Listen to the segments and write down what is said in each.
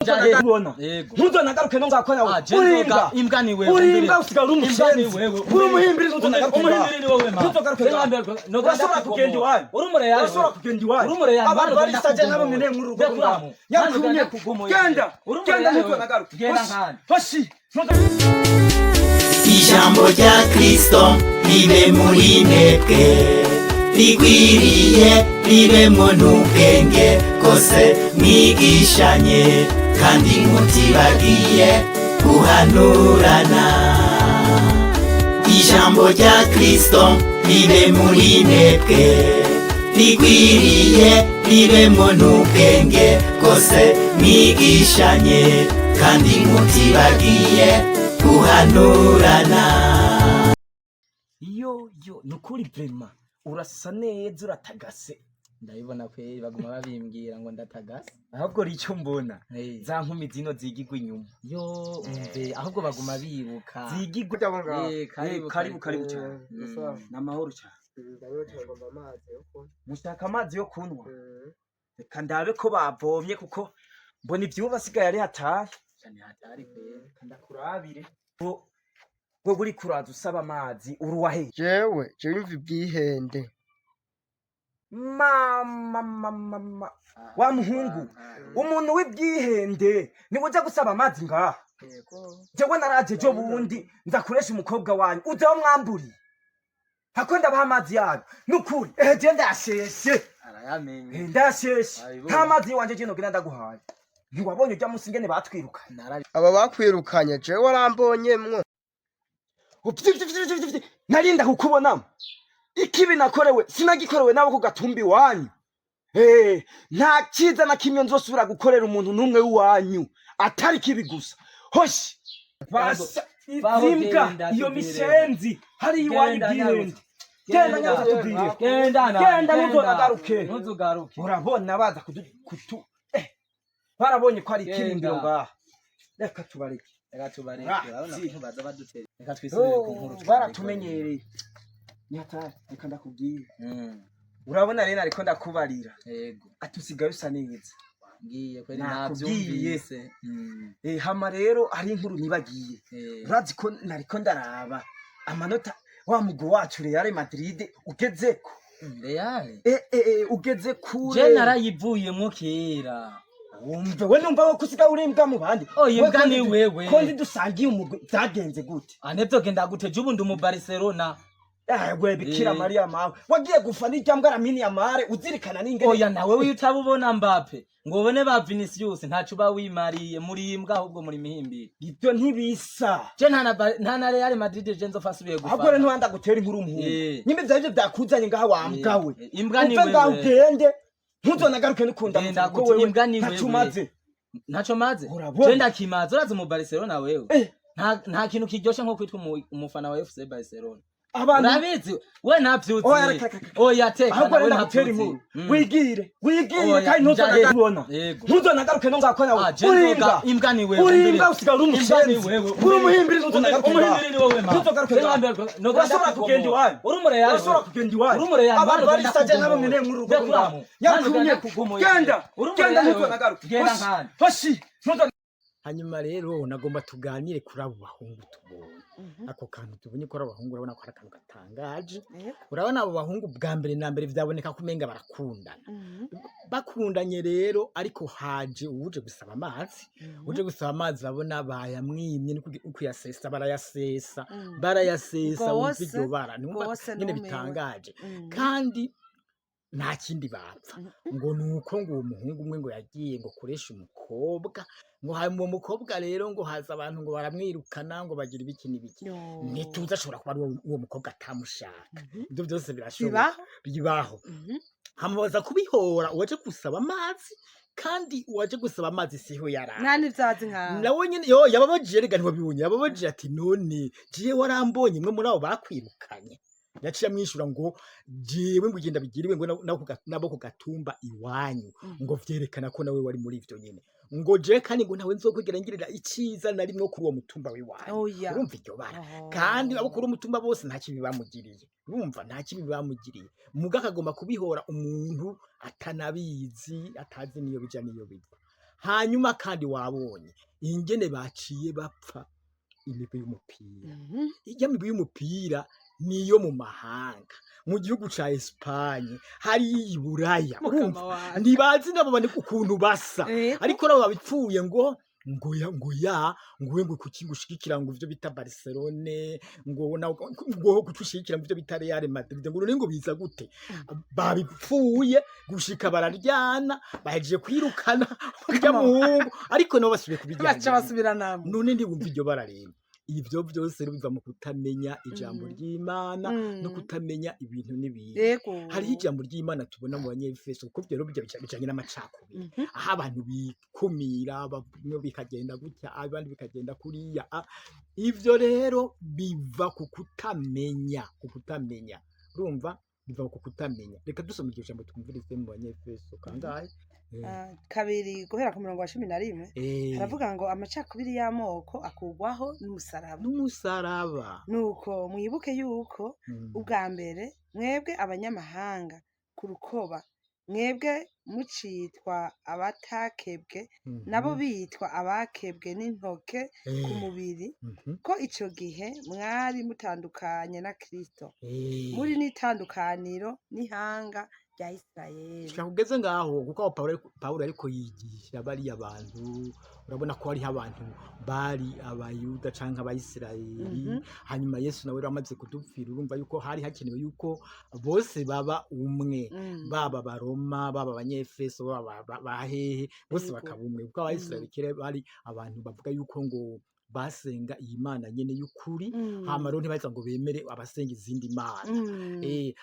Ubona. Yego. Ntuzonagaruke no ngakora Ah, je urimbwa. nzoga imbwa ni wewe. Urimbwa, usigara uri Imbwa ni umusenzi. wewe. Uri umuhimbiri, ntuzonagaruke ngaha. Umuhimbiri ni wowe ma. Ntuzogaruke ngaha. Urashobora kugenda iwanyu. Uri umureyani. Urashobora kugenda iwanyu. Uri umureyani. Abantu barisaje nabo mwene nkuru urugo rwawe. Yakumye. Genda. Genda, ntuzonagaruke. Genda Hoshi. nkandi. Hoshi. Ijambo rya Kristo ribe muri mwebwe rigwiriye, ribemwo n'ubwenge bwose, mwigishanye kandi mutibagiye guhanurana. Ijambo rya Kristo ribe muri mwebwe rigwiriye, ribemwo n'ubwenge bwose, mwigishanye kandi mutibagiye guhanurana. Yo yo, nukuri vraiment urasa neza, uratagase. Ndabibona kweri, baguma babimbwira ngo ndatagase. Ahubwo icyo mbona, Eh. za nkumi zino zigigwa inyuma. Yo, umve, ahubwo baguma bibuka. Zigigwa. Eh, karibu. Eh, karibu, karibu cyane. Mm. Ni amahoro cyane. Mushaka amazi yo kunywa? Reka ndabe ko bavomye, kuko mbona ivyuba asigaye ari hatari. Cyane, hatari kweri. Ndakurabire. Wewe uri kuraza usaba amazi, uruwahe? Jewe mva ibwihende. Mama mama mama, wa muhungu, umuntu w'ibwihende niwe uja gusaba amazi ngaha? Jewe naraje ejo bundi nzakoresha umukobwa wanyu, uza mwamburiye hako ndabaha amazi yanyu. Nukuri ehe, je ndasheshe. Arayamenye. Eh, ndasheshe. Abibonye. Nta mazi wanje je nogenda ndaguhaye. Ntiwabonye urya musi ingene batwirukanye? Narabi. Aba bakwirukanye, jewe warambonyemwo? Uvyi, narinda kukubonamo ikibi nakorewe sinagikorewe nabo ku gatumba iwanyu. Eh, nta cyiza na kimwe nzosubira gukorera umuntu n'umwe w'iwanyu atari kibi gusa. Hoshi basa Baho. izimbwa. Genda, Iyo tubwire. mishenzi hari iwanyu. Genda, Bwihende. nyarutsa. Genda nyarusa, tubwire. Genda na. Genda, ntuzonagaruke. Ntuzugaruke. Urabona baza kudu kutu barabonye ko ari Genda. ikirindiro ngaha. Reka tubareke. Reka tubareke. Ah, Urabona si. ko baza badutera. Reka twisubire ku nkuru. Oh, baratumenyereye, ni hatari. Reka ndakubwire. Urabona rero, ariko ndakubarira. Yego. Ati usigaye usa neza. Ngiye kweri. Nakubwiye. Nabyumvise. Eh, hama rero hari inkuru nibagiye. Urazi ko nariko ndaraba amanota wa mugwi wacu Real Madrid ugezeko. Real. Eh, ugeze kure. Je narayivuyemwo kera. Wumve, we numva ko usigaye urimbwa mu bandi. Oya, We imbwa ko ni wewe. Ko ndi dusangiye umugwi, byagenze gute? Anevyo genda gute? Je ubu ndi mu Barcelona. Ewe Bikira Eh. Mariya mawe, wagiye gufa n'ijyambwa Lamine Yamal, uzirikana n'ingene. Oya, nawe wiyo utabubona Mbappe ngo ubone ba Vinicius, ntaco uba wimariye. Muri imbwa, ahubwo muri mihimbiri. Ibyo ntibisa. Je nta na Real Madrid je nzofa asubiye Ahubwo rero gufana. ntiwanda gutera inkuru umuhungu. Eh. Nyimbe vyari byakuzanye ngaha, wambwa we. Eh, imbwa ni Uve ngaho, wewe. ugende, ntuzonagaruke n'ukunda. Genda kuko gute, wewe imbwa ni ntaco wewe. umaze. Ntaco maze. Urabona? Je ndakimaze. Urazi mu Barcelona wewe? Eh. Nta kintu kiryoshe nko kwitwa umufana wa FC Barcelona. Abantu Urabizi we, ntavyuzi. Oya, reka, reka, reka. Oya, teka. Ahubwo Nawe rero ndagutera ntavyuzi. inkuru. Wigire, wigire. Oya, Kandi ntuzonagaruke. Yego. Ntuzonagaruke no ngakora nawe. Ah, je Urimbwa. nzoga imbwa ni wewe. Urimbwa, usigara uri Imbwa ni umusenzi. wewe. Uri umuhimbiri, ntuzonagaruke ngaha. Umuhimbiri ni wowe ma. Ntuzogaruke ngaha. Urashobora kugenda iwanyu. Uri umureyani. Urashobora kugenda iwanyu. Uri umureyani. Abantu barisaje nabo mwene nkuru urugo rwawe. Yakumye. Genda, genda, ntuzonagaruke. Genda Hoshi, nkandi. hoshi, ntuzonagaruke. Hanyuma rero nagomba tuganire kuri abo bahungu tubonye. Ako kantu tubonye kuri abo bahungu, urabona ko ari akantu gatangaje. Urabona abo bahungu, bwa mbere na mbere vyaboneka ko umenga barakundana. Bakundanye rero, ariko haje uwuje gusaba amazi. Uje gusaba amazi, babona bayamwimye, ni kuyasesa, barayasesa, barayasesa. Wumva Gose, iryo bara, numva gose, nyene numiwe. bitangaje. Kandi nta kindi bapfa, ngo nuko ngo uwo muhungu umwe ngo yagiye ngo kuresha umukobwa, ngo hanyuma uwo mukobwa rero ngo haza abantu ngo baramwirukana, ngo bagira ibiki n'ibiki. Ntituzi, ashobora kuba ari uwo mukobwa atamushaka. Ibyo byose birashoboka. Bibaho. Bibaho. Hamubaza kubihora uwaje gusaba amazi, kandi uwaje gusaba amazi siho yarari. Nta n'ivyazi nkawe. Nawe nyene yo yababajije, rega ntiwabibonye? Yababajije ati: "None jewe warambonye mwe muri abo bakwirukanye?" Yaciye amwishura ngo: "Jewe ngo ugenda bigiriwe ngo nabo ku gatumba iwanyu." Ngo vyerekana ko nawe wari muri ivyo nyene. Ngo jewe kandi ngo ntawe nzokwigera ngirira iciza na rimwe kuri uwo mutumba w'iwanyu. Oya. Urumva iryo bara? Oh. Kandi abo kuri umutumba bose nta kibi bamugiriye. Urumva, nta kibi bamugiriye, muga akagomba kubihora umuntu atanabizi, atazi niyo bija niyo biva. Hanyuma kandi wabonye ingene baciye bapfa imigwi y'umupira. Ijya migwi y'umupira niyo mu mahanga, mu gihugu ca Espagne, hariya i Buraya. Mukama Urumva, wanje. ntibazi nabo bane ukuntu basa. Ariko nabo babipfuye ngo ngo ya ngo ya ngo we ngo kuki ngushigikira ngo ivyo bita Barcelone, ngo na ngo kutushigikira ngo ivyo bita Real Madrid, ngo none ngo biza gute? Babipfuye gushika bararyana, bahejeje kwirukana urya muhungu, ariko nabo basubiye Baca kubijyana. basubiranamo. None ntibumva iryo bara rero. Ivyo vyose rero biva mu kutamenya ijambo ry'Imana no kutamenya ibintu n'ibindi. Hariho ijambo ry'Imana tubona mu Banyefeso, kuko ivyo rero bijanye n'amacakubiri, aho abantu bikumira, bamwe bikagenda gutya, abandi bikagenda kuriya. Ivyo rero biva ku kutamenya, ku kutamenya. Urumva, biva ku kutamenya. Reka dusome iryo jambo twumvirize mu Banyefeso kangahe? 2 guhera ku murongo wa 11. Haravuga ngo amacakubiri y'amoko akurwaho n'umusaraba. N'umusaraba. Nuko mwibuke yuko ubwa mbere mwebwe abanyamahanga ku rukoba, mwebwe mucitwa abatakebwe, nabo bitwa abakebwe n'intoke ku mubiri, ko ico gihe mwari mutandukanye na Kristo, muri n'itandukaniro n'ihanga rya Isirayeli. Shika kugeze ngaho, kuko aho Pawulo ariko yigisha bariya bantu, urabona ko hariho abantu bari Abayuda canke Abayisirayeli. Hanyuma Yesu nawe rero amaze kudupfira, urumva yuko hari hakenewe yuko bose baba umwe, baba Abaroma, baba Abanyefeso, baba bahehe, bose bakaba umwe, kuko Abayisirayeli kera bari abantu bavuga yuko ngo basenga iyi Mana nyene y'ukuri. Hama rero ntibaheza ngo bemere abasenga izindi mana.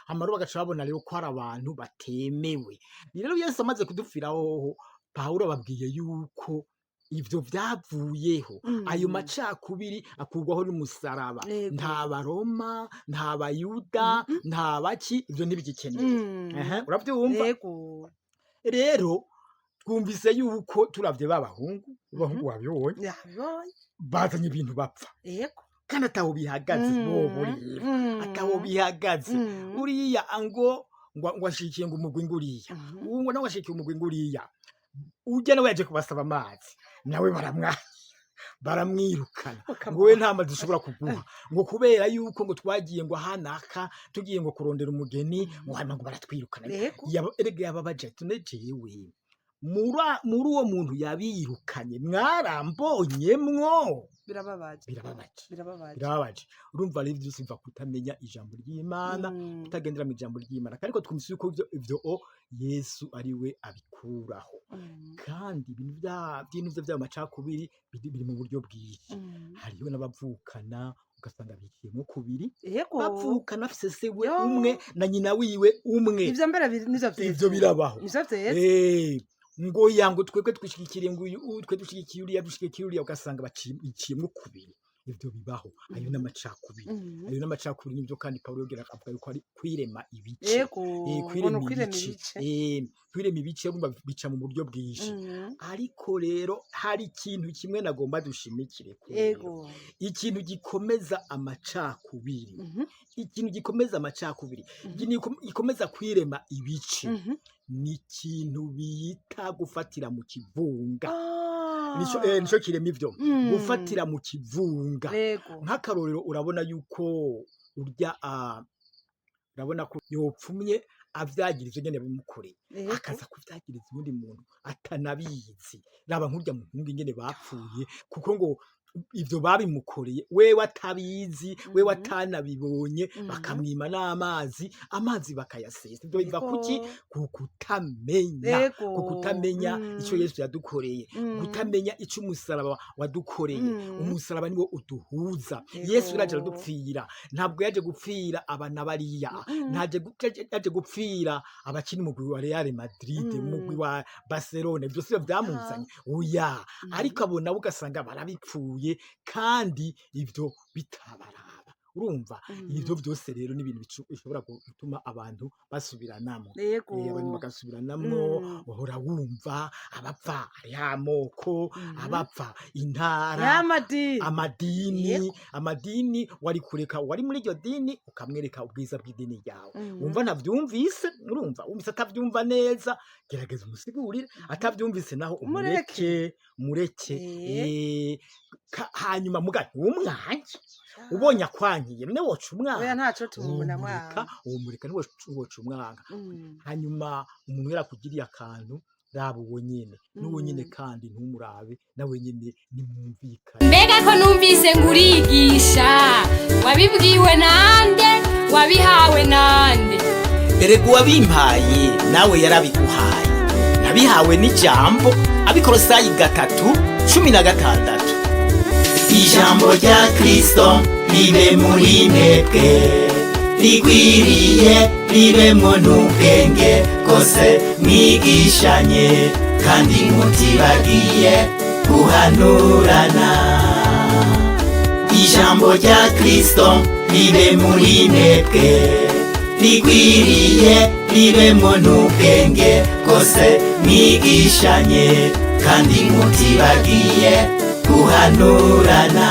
Hama rero bagaca babona rero ko hari abantu batemewe. Rero Yesu amaze kudupfira hoho, Pawulo ababwiye yuko ivyo vyavuyeho, ayo macakubiri akurwaho n'umusaraba. Nta Baroma, nta Bayuda, nta baki, ivyo ntibigikenewe. Ehe, uravyumva? Yego. Rero twumvise yuko turavye ba bahungu, bahungu wabibonye, Yabibonye. bazanye ibintu bapfa kandi ataho bihagaze. Bobo rero ataho bihagaze. Uriya ngo ngo ashikiye ngo umugwi nguriya, uwo nawe ashikiye umugwi nguriya, urya nawe yaje kubasaba amazi, nawe baramwirukana, ngo we nta mazi ushobora kuguha, ngo kubera yuko ngo twagiye ngo ahanaka tugiye ngo kurondera umugeni, ngo hanyuma ngo baratwirukana. Erega yababaje ati none jewe muri uwo muntu yabirukanye mwarambonyemwo? Birababaje. Birababaje. Birababaje. Birababaje. Urumva rero byose biva kutamenya ijambo ry'Imana, kutagendera mu ijambo ry'Imana. Ariko twumvise yuko ivyo o Yesu ari we abikuraho. Kandi ibintu by'intuze by'ayo macakubiri biri mu buryo bwinshi. Hariho n'abavukana ugasanga biciyemo kubiri, bavukana bafise se we umwe na nyina wiwe umwe. Ivyo mbere nivyo vyiza. Ivyo birabaho. Nivyo vyiza. Ngo ya ngo twebwe twishigikire ngo uyu twe dushigikiye uriya, dushigikiye uriya, ugasanga baciyemo kubiri. Ivyo bibaho, ayo n'amacakubiri. Ayo n'amacakubiri nivyo. Kandi Pawulo yongera avuga yuko ari kwirema ibice. Ngo Kwirema ni ukwirema ibice. ibice. Kwirema ibice, urumva bica mu buryo bwinshi. Ariko rero hari ikintu kimwe nagomba dushimikire ko rero. Ikintu gikomeza amacakubiri, ikintu gikomeza amacakubiri, ikintu gikomeza kwirema ibice, ni ikintu bita gufatira mu kivunga. Nico nico kirema ivyo, gufatira mu kivunga. Nk'akarorero, urabona yuko urya urabona ko yopfumye avyagiriza nyene bimukoreye, akaza kuvyagiriza uwundi muntu atanabizi. Raba nk'urya muhungu ingene bapfuye, kuko ngo ivyo babimukoreye wewe atabizi, wewe atanabibonye, bakamwima n'amazi, amazi bakayasesa. Ivyo biva kuki? Ku kutamenya, ku kutamenya ico Yesu yadukoreye, kutamenya ico umusaraba wadukoreye. Umusaraba niwo uduhuza. Yesu yaje aradupfira, ntabwo yaje gupfira aba na bariya, ntaje yaje gupfira abakina umugwi wa Real Madrid, umugwi wa Barcelona, ivyo sivyo vyamuzanye, oya. Ariko abo nabo ugasanga barabipfuye kandi ivyo bitabaraba. Urumva, ivyo vyose rero ni ibintu bishobora gutuma abantu basubiranamwo. Yego. Abantu bagasubiranamwo. Uhora wumva abapfa hariho amoko, abapfa intara, Y'amadini. amadini. Amadini, wari kureka wari muri iryo dini ukamwereka ubwiza bw'idini ryawe. Wumva ntavyumvise, urumva wumvise atavyumva neza, gerageza umusigurire. Atavyumvise naho, Umureke. umureke, mureke. Eh. Hanyuma muga ntumwanke. Ubonye akwankiye, none woca Oya, umwanka? ntaco tumubona Womureka, mwana. womureka, ntiwoca umwanka. Hanyuma umuntu yarakugiriye akantu, raba uwo nyene n'uwo nyene, kandi ntumurabe, nawe nyene nimwumvikane. Mbega ko numvise ngo urigisha, wabibwiwe nande? Wabihawe nande? Erega uwabimpaye nawe yarabiguhaye. Nabihawe n'ijambo, Abikorosayi 3:16. Ijambo rya Kristo ribe muri mwebwe rigwiriye, ribemwo n'ubwenge bwose, mwigishanye kandi mutibagiye guhanurana. Ijambo rya Kristo ribe muri mwebwe rigwiriye, ribemwo n'ubwenge bwose, mwigishanye kandi mutibagiye guhanurana.